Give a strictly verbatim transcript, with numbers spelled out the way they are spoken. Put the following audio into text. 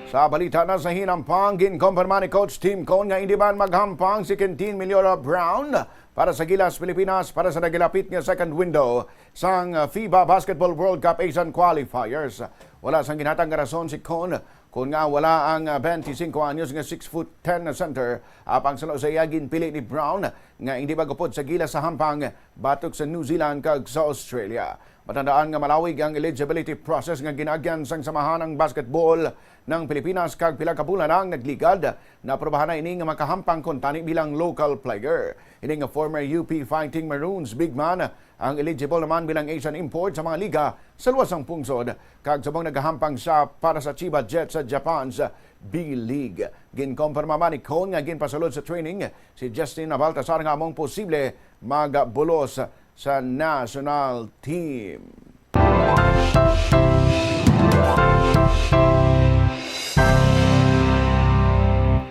Sa balita na sa hinampang, ginkumpirma ni Coach Tim Cone nga hindi man maghampang si Quintin Millora Brown para sa Gilas Pilipinas para sa nagilapit nga second window sang FIBA Basketball World Cup Asian Qualifiers. Wala sang ginhatag nga rason si Cone kon nga wala ang twenty-five anyos nga six foot ten na center, apang suno sa iya, ginpili ni Brown nga hindi magupod sa gilas sa hampang batok sa New Zealand kag sa Australia. Matandaan nga malawig ang eligibility process nga ginaagyan sang Samahan ng Basketball ng Pilipinas, kag pila ka bulan na ang nagligad, naaprubahan na ini nga makahampang kuntani bilang local player. Ini nga former U P Fighting Maroons big man ang eligible naman bilang Asian import sa mga liga sa luwas sang pungsod, kag subong nagahampang siya para sa Chiba Jets sa Japan's B-League. Ginkumpirma man ni Cone nga ginpasulod sa training si Justin Baltasar nga among posible magbulos sa national team.